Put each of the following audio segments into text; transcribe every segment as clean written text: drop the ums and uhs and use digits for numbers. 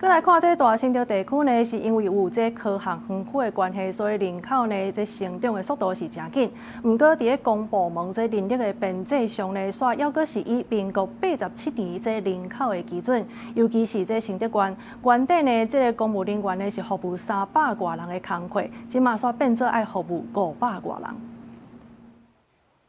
閣來看這大新竹地區呢，是因為有這科學園區的關係，所以人口呢這成長的速度是誠緊。毋過佇咧公部門這人力的編制上呢，煞猶閣是以民國87年這人口的基準，尤其是這新竹縣，原底呢這个公務人員呢是服務300外人的工課，這馬煞變做愛服務500外人。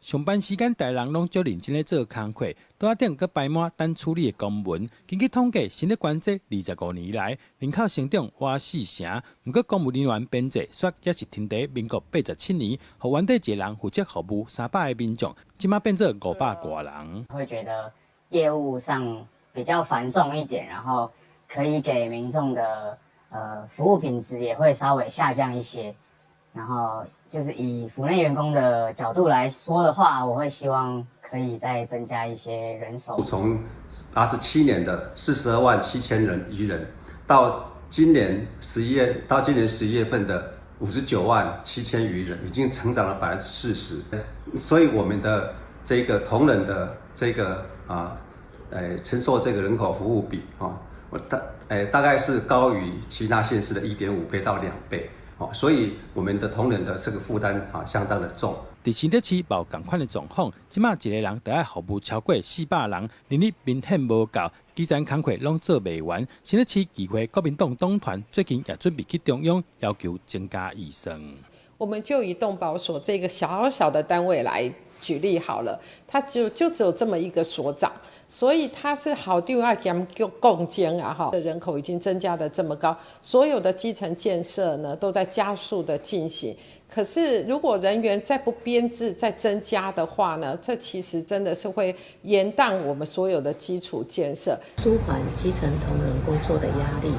上班時間，大人攏足認真咧做工課，桌仔頂閣排滿等處理的公文。根據統計，新竹縣這25年來人口成長倚四成，毋過公務人員編制煞猶是停佇民國八十七年，予原底一個人負責服務300個民眾，這馬變做500外人。會覺得業務上比較繁重一點，然後可以給民眾的服務品質也會稍微下降一些。然後就是以府內員工的角度來說的話，我會希望可以再增加一些人手。從87年的427,000人餘人，到今年11月份的59.7萬餘人，已經成長了40%。所以我們的這個同仁的這個啊，承受這個人口服務比啊，我大概是高於其他縣市的1.5倍到2倍。所以我們的同仁的這個負擔啊，相當的重。佇新竹市無仝款的狀況，這馬一個人著愛服務超過400人，人力明顯無夠，基層工課攏做袂完。新竹市議會國民黨黨團最近也準備去中央要求增加預算。我們就以動保所這個小小的單位來舉例好了，他就只有這麼一個所長，所以他是校長愛兼總監啊！哈，人口已經增加的這麼高，所有的基層建設呢都在加速的進行。可是如果人員再不編制再增加的話呢，這其實真的是會延宕我們所有的基礎建設，舒緩基層同仁工作的壓力，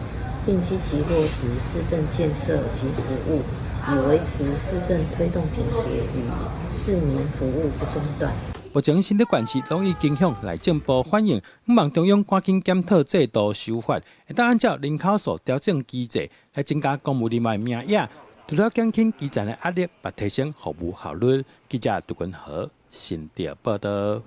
並積極落實市政建設及服務，以維持市政推動品質與市民服務不中斷。目前新竹縣市攏已經向內政部反映，希望中央趕緊檢討制度修法，會當按照人口數調整機制來增加公務人員名額，除了減輕基層的壓力，嘛提升服務效率。記者杜君和新竹報導。